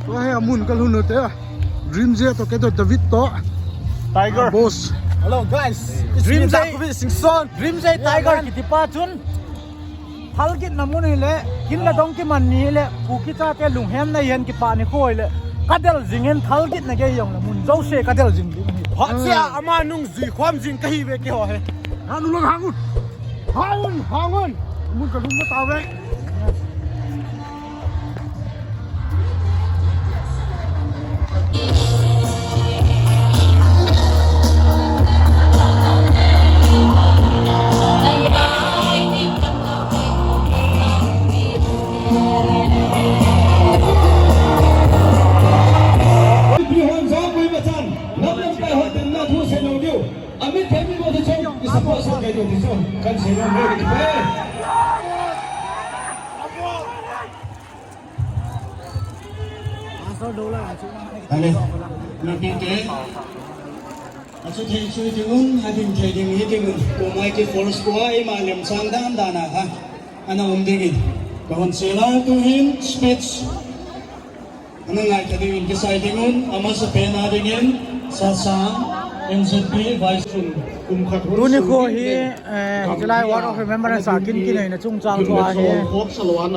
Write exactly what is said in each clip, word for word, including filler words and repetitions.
Tua hi amun kalhun u te. Dream J to keito David to. Tiger. Ah, boss. Hello guys. It's Dream me, J. David Singson. Dream J, yeah, Tiger man. Kiti pa chun. Thal gin na mun hi le, kin la dong ki man ni le, Kuki chate lunghem na yen ki pa ni khoi le. Ka del jing hen thal gin na ge yong la mun. Jo se ka del jing ding hi. Hot sia, ama nung ji khom jing ka hi ve ki ho he. Hang un, hang un. Hang un, hang un. Mun ka lum na ta ve. Ale, mipite. Achu thei chu ding un, ading thei ding hi ding un. Ko mai ki force ko a, ima lem chang dan dan a ha. Ana um ding in. Ka hon sela tu hin speech. Ana ngai ta ding in kisai ding un, amasa pen a ding in. Sasang, N Z P, Vice Chun, kum khat hun. Tuni kho hi, eh, July Wall of Remembrance a kin kinei na chungchang thu ahi.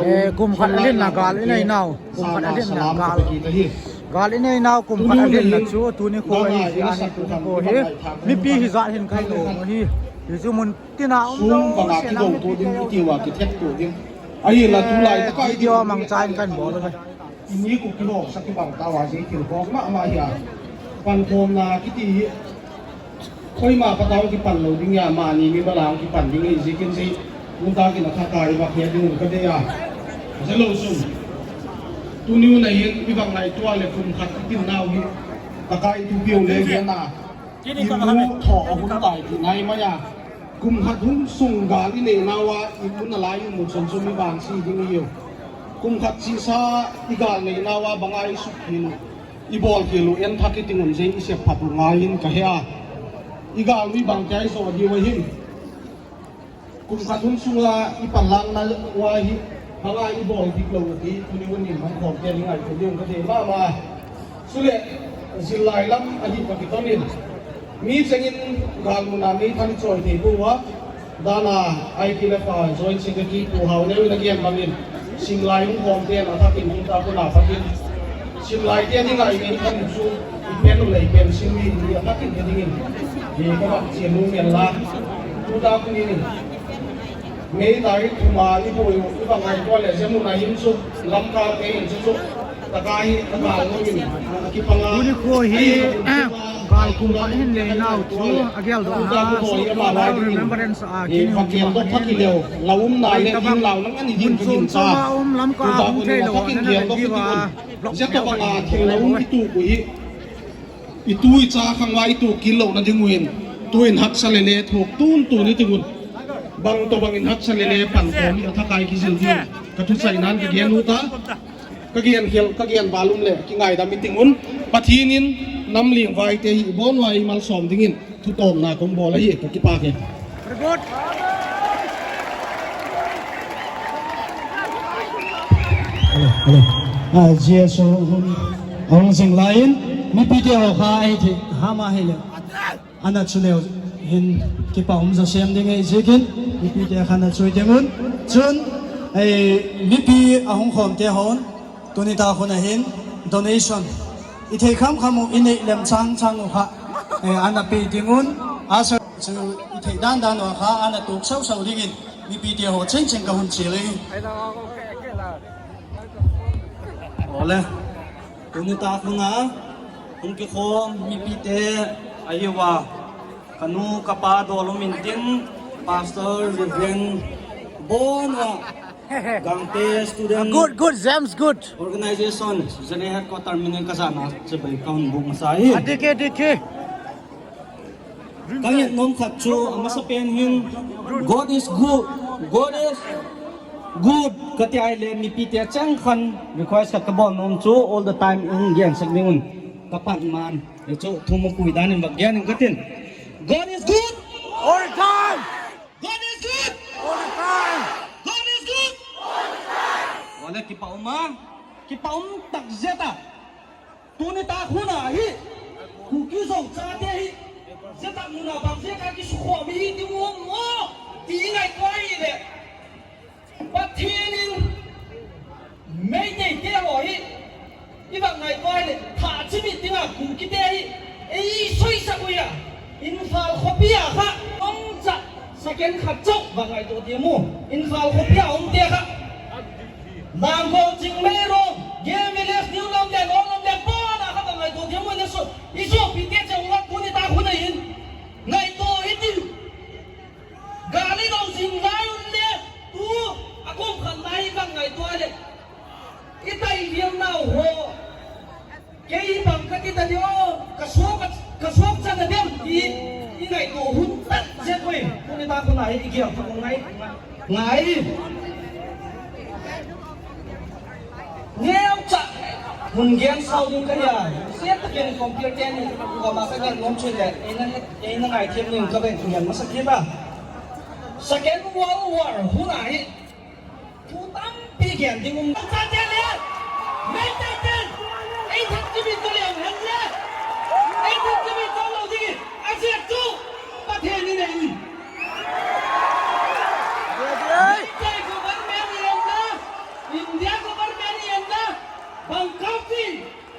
Eh, kum khat alhin na gal inei nau. Kum khat alhin na gal. Gal inei nau kum khat alhin na chu tuni kho hi, hi ahi tuni kho hi. Mipi hi jat hin kai lo hi. Hi chu mun tina um lo, sena mipi te lo. Ahi la tu lai ta kai video mang chain kan bol lo. Ini ku kilo sa kibang tawa je kil ko ma ma hi a. Pan khom na kiti hi. Koima patau kipan lo ding a, mani mi balang kipan ding hi, jikin ji, muta kin a thaka i vak hia ding ka dei a. Jalo sum. Tuni u na hin, i vak ngai tua le kum khat i tin nau hi. Taka i tu piu le ge na. I mu tho a hun tai ti nai mai a. Kum khat hun sung gal i nei nau a, i mu na lai i mu chon chon i vang si ding hi. Kum khat si sa i gal nei nau a, banga i suk hin. I bol khel u en thak i tingun jeng i sep phat u ngai in ka he a. I gal mi bang kai so di wa hin. Kum khat hun sunga i palang na wa hi. Hanga i bol dik lo ti tuni hun in hong khom te ni ngai ko diong ka te ma ma. Sule zil lai lam a hi pa ki ton in. Mi chengin gal mun a mi thani choi te ko wa. Dana I T L F a Joint Secretary Pu Haoneo in a gen bangin, Singlai hung khom ten a thakin hung ta puna phatin, Singlai te dinga i ngen khan chu i pen u lei pen Singmi ni a thakin te dingin, i ka bak chien nu ngen la. Tu ta kun in, May tarik thum a i boi u, i bang ai ko le, je mun a hin chu, Lamka te in chu chu, Tuni kho hi, eh, gal kum khat hin nei nau chu, a gel doh na, Singlai Remembrance a kini hung kipan in. Bai tabang, mun chom chom a um Lamka a hung thei lou, na na diu a, block mel khat in. I tu i cha khang va i tu kil lou na ding u hin, tu in haksa le le thok tun tun i ti un. Bang to bang in haksa le le pan ko mi a thakai ki zil ding. Ka thu chai nan ki gen u ta. Ka gen khel, ka gen val um le, kingaidam i ting un. Pathen in nam ling vai te hi, bon vai malsom dingin, thu tawmna kong bol ahi, ka kipak e. Very good. Hello, hello. Ah, G S O hun, ahung zing lai in, mipi te ho kha ahi thei, hama hi le. Ana chu neu hin kipa um jo sem ding ei jikin, mipi te khan a chui ding un. Chun, ei, mipi ahung khom te hon, tuni ta khun a hin, donation. I thei kham kham u, i nei lem chang chang u kha, eh, ana pe ding un. A sa chu i thei dan dan u kha, ana tuk sau sau ding in, mipi te ho ching ching ka hun chi le. Ole. Tuni ta khun a, hung kikhom mipi te ahi uva. Ka nu, ka pa, dol um in tin, Pastor, Reverend, bon a, Gangte Student. Good, good, James, good. Organization, General Headquarter, min ka sa na, chibai ka hun buk masa hi. A dikhe, dikhe. Ka ngen nom khat chu, amasa pen hin, God is good, God is good. Ka ti ai le, mipi te chang khan, request khat ka bol nom chu, all the time, in gen sak ding un. Ka pan man, e chu, thum a pui dan in bak gen in ka tin. God is good. All the time. God is good. All the time. God is good. All the time. Wala kipa um a, kipa um tak zeta. Tuni ta khun a hi, Kuki Zo chate hi, jeta muna bang jeka kisukhoh mi hi ti mu mo, ti ngaito ahile. Pathen in Meitei te ho hi, i bang ngaito ahile, thachimit dinga Kuki te hi, ei soisah uva, Imphal khopi a kha, ong cha, second khat chauh bang ngaito ti mu, Imphal khopi a um te kha. Langkol, Chingmeirong, Game Village, New Lamden, Old Lamden, pona kha bang ngaito ti mu, i sopi te chauh la tuni ta khun a hin ngaito i ti. Gali lo jing lai un le, tu, a kum khat lai bang ngaito le. I tai liam nau ho. Kei bang ka ti ta di o, ka suak, ka suak chan na dem ti, i ngaito hun tat jeh koi. Tuni ta khun a hi i gel ta ngai, ngai. Neo cha, mun gen sau ding ka ya. Siat ta gen compare ten ni, ka ma ka gen nom chin le, ei na, ei na ngai thiam ni ka ben ku yan masa ki ba. Second World War, hun a hi. Thu tampi gen ding um. Ka te le, Meitei ten, ei thachimit ko le, hen le. Ei thachimit ko lo ding, a siat chu, Pathen in ei. Meitei government i en na, India government i en na, bang kau ti,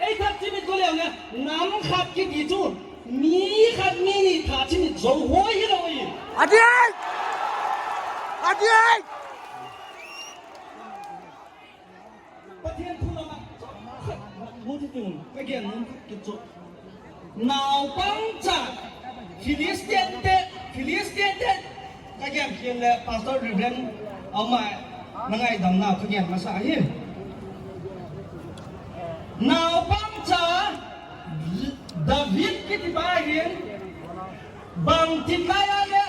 ei thachimit ko leu ne, nam khat kiti chu, mi khat mi ni thachimit jou hoi hi lo i. Adih! Adih! Pathen thu lama, mu ti tung, ka gen mun khat kiti chu. Naopang cha, Philistine te, Philistine te, ka gen khin le Pastor Reverend ama na ngaidam nau ka gen masa hi. Naopang cha, David kiti pa hin, bang tin lai a le,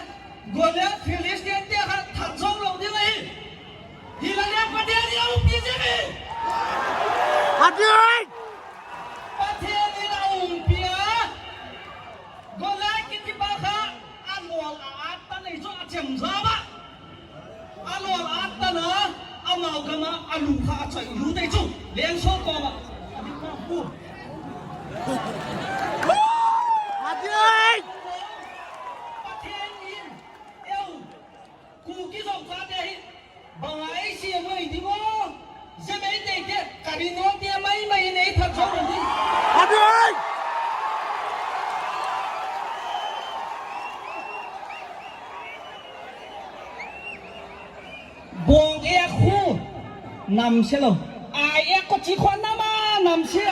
Goliath Philistine te kha that jou lo ding ahi. Hi la le Pathen in a umpi jing e. Pathen! Pathen in a umpi a. Goliath kiti pa kha a lol a at ta nei chu a chem ja ba. A lol a at ta na a mau gam a a lu kha a choi lu tei chu. Leng so ko ma. Pathen in eu Kuki Zo chate hi, bang a ei sia mai ding o, jia Meitei te, ka ri no te mai mai nei that jou ding. Adih! Bong e khu, nam se lo. Ai e ko chi khon nama, nam se.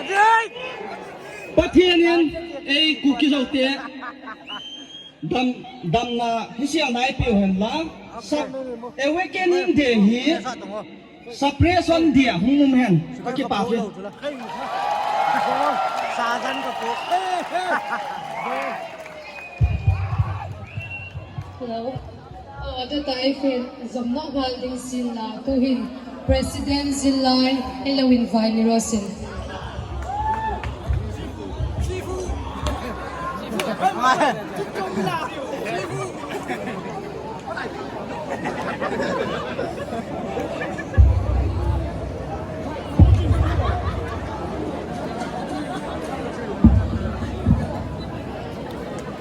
Adih! Pathen in ei Kuki Zo te dam, damna hi sia nai pe hen la. Sa, awakening day hi suppression day hung um hen. Ka kipa ki. Sajan ka po. Hello. Aw, tua tai fen, zom no gal ding sin la, tu hin President Zillai, hello, invite ni ro sin.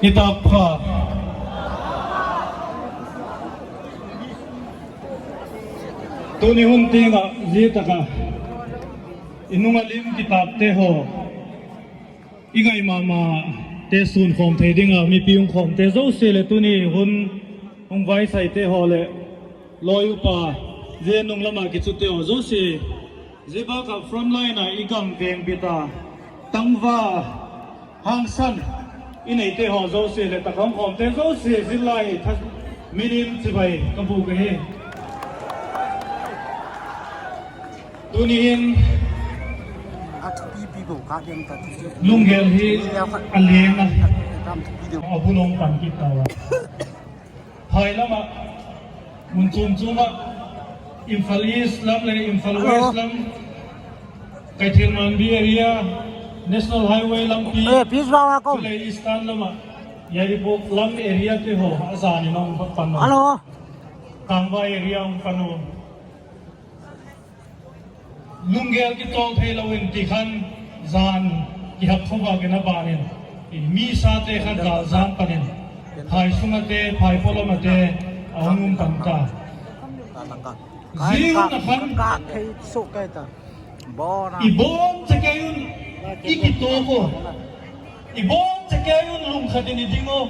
Kitap pha. Tuni hun tenga, jitaka. I nunga lim kitap te ho. I ngai mama te sun khom thei dinga, mipi hung khom te jouse le tuni hun hung vaisai te ho le. Loi upa, jia nung lama kichu te ho jouse. Jia baka front line a i gam veng bita. Tangva, hangsan, i nei te ho jouse le, takham khom te jouse, Zillai, tha, minim chibai, ka bu ka hi. Tuni in, lunggel hi, a leng a, a bu nong pan kit ta. Phai lama, mun chom choma, Imphal East lam le Imphal West lam, Kaithel Manbi area, National Highway lampi, eh, peace bang a ko. Chule Eastern lama, Yairibok lam area te ho, a jani nong pan no. Hello. Kangvai area ong pan no. Lunggel kitol thei lou in ti khan jan kihap khovah kina ban in, mi sate khat gal jan pan in, phai sunga te, phai poloma te, a hung um pan ta. Jiu na khan. Ka thei so kai ta. Ibon chakei un, i kitol ko. Ibon chakei un lungkhat in i ding o.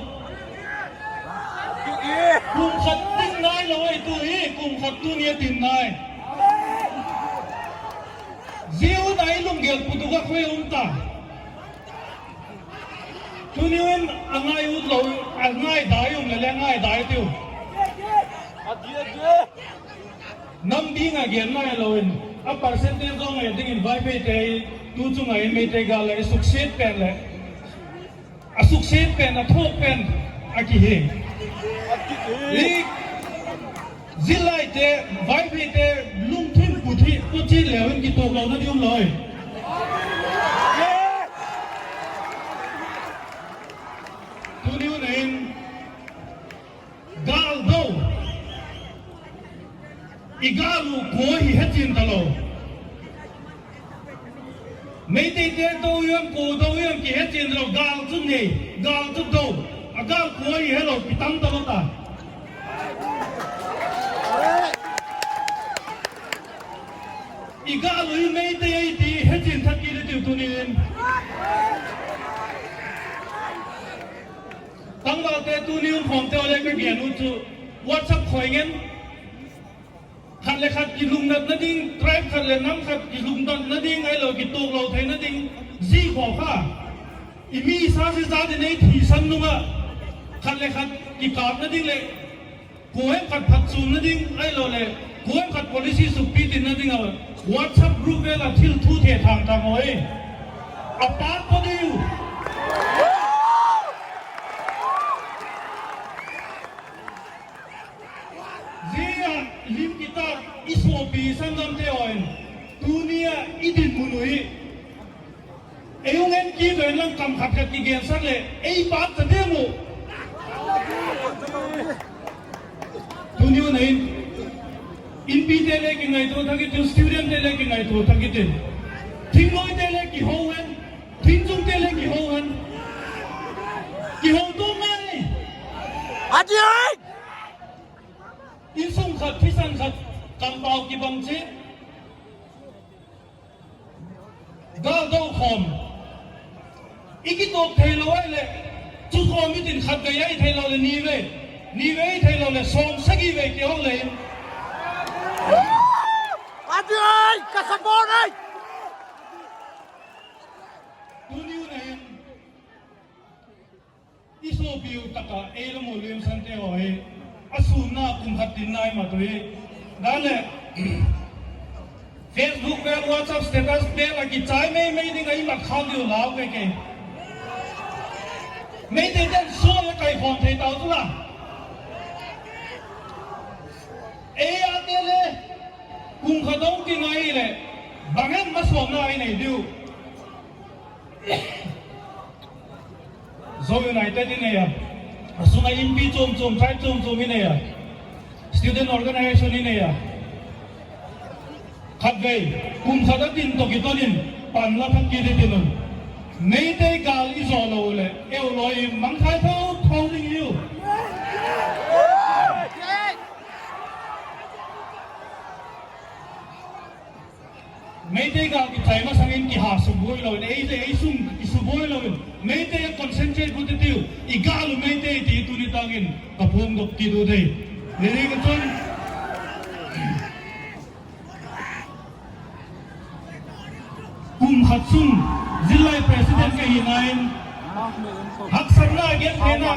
Kum khat ding nai lou ei tu hi, kum khat tuni a ding nai. Jiu nai lunggel putu ka khoi um ta. Tuni un a ngai ut lou, a ngai dai um le le ngai dai tiu. Nam ding a gen nai lou in, a percentage jong a ding in Vaiphei te, tu chunga in Meitei gal le, a succeed pen le. A succeed pen, a thok pen, a kihi. I, zillai te, Vaiphei te, lungthim puthi, puthi le in kitok lou na diu loi. Tuni un in, Gal do. I gal u koi hi hetchen talou. Meitei te do u ham, koi do u ham kihetchen talou, gal chu nei, gal chu do. A gal koi hi helou, kitam talou ta. I gal u hi Meitei ahi ti hetchen thak kit le tiu tunin. Tangval te tuni um khom te ole ka gen u chu WhatsApp khoi ngen. Khat le khat kilungnatna ding, tribe khat le nam khat kilungnatna ding, ahilou kitok lou theina ding, ji kho kha. I mi sa se sa din ei thisan nunga. Khat le khat kikapna ding le, kohem khat phatchomna ding, ahilou le, kohem khat policy sukpi tinna ding a, WhatsApp group vel a thil thu the thang thang hoi. A pa ko diu. Jia lim kita i sopi sangam te hon. Tunia i dinmun u hi. Ei hung en kit u hen lang kam khat khat kigen sak le. Ei pa ta ding u. Tuni u na in. Inpi te le kingaito thak kit in, student te le kingaito thak kit in. Thingnoi te le kihou hen. Thingjung te le kihou hen. Kihou to ngai. Ati ai! Insung khat, thisan khat, kampau kibang che. Gal do khom. I kitok thei lou ai le. Chu khom i tin khat vei ai thei lou le ni vei. Ni vei thei lou le som sagi vei kihou le. Ati ai, ka support ai. Tuni u na in. I sopi u taka, ei la mo lem san te ho hi. A sum na kum khat tin nai ma tu hi. Dan le, Facebook vel, WhatsApp status vel a kichai mei mei ding a i mat khau diu lau ke ke. Meitei ten so le kai khom thei tau tu la. Ei a te le, kum khat dong ti ngai le, bang em ma som na i nei diu. Zo United i nei a. A sunga inpi chom chom, tribe chom chom i nei a. Student organization i nei a. Khat vei, kum khat a tin toh kiton in, pan la thak kit i tin un. Meitei gal i zo lou le, eu loi mangthai tho tho ding i u. Meitei gal kichai masang in kiha suboi lou in, ei te ei sung kisuboi lou in, Meitei concentrate bu te tiu, i gal u Meitei ti tuni tang in, ka phong dok ti du thei. Ni ni ka chun. Kum khat sung, zillai president ka hi na in, Haksatna a gentheina.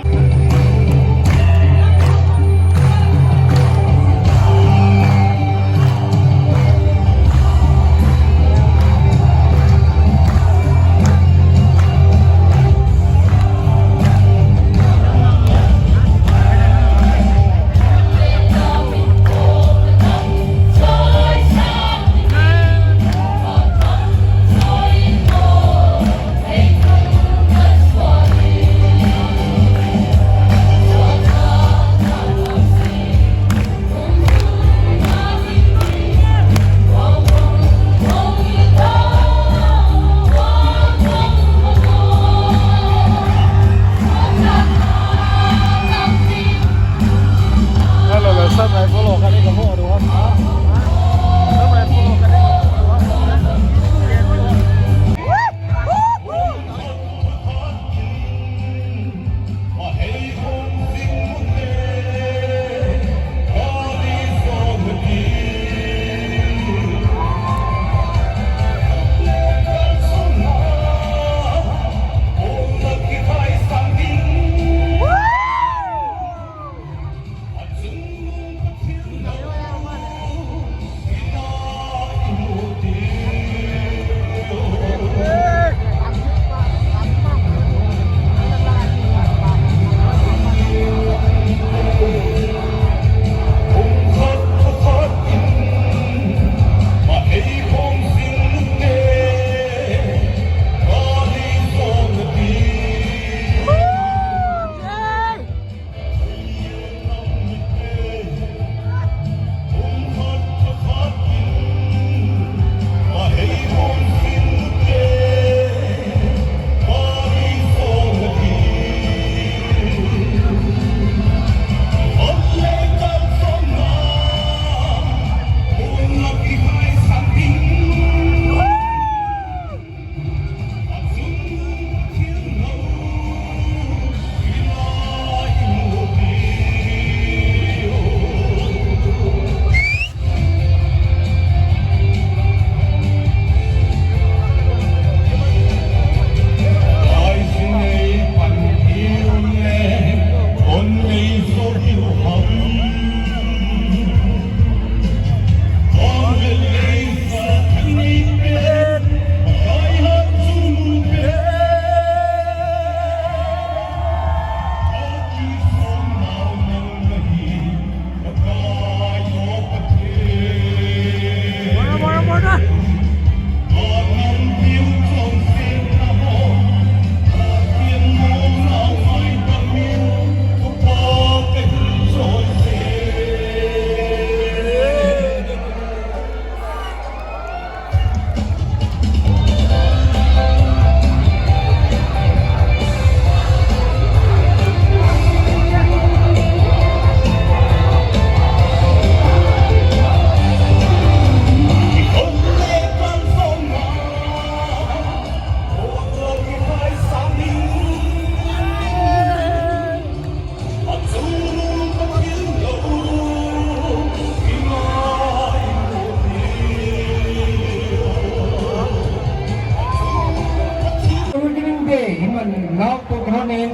Nao to kano nen.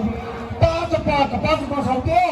Pa chapa kapa chu ko sao te.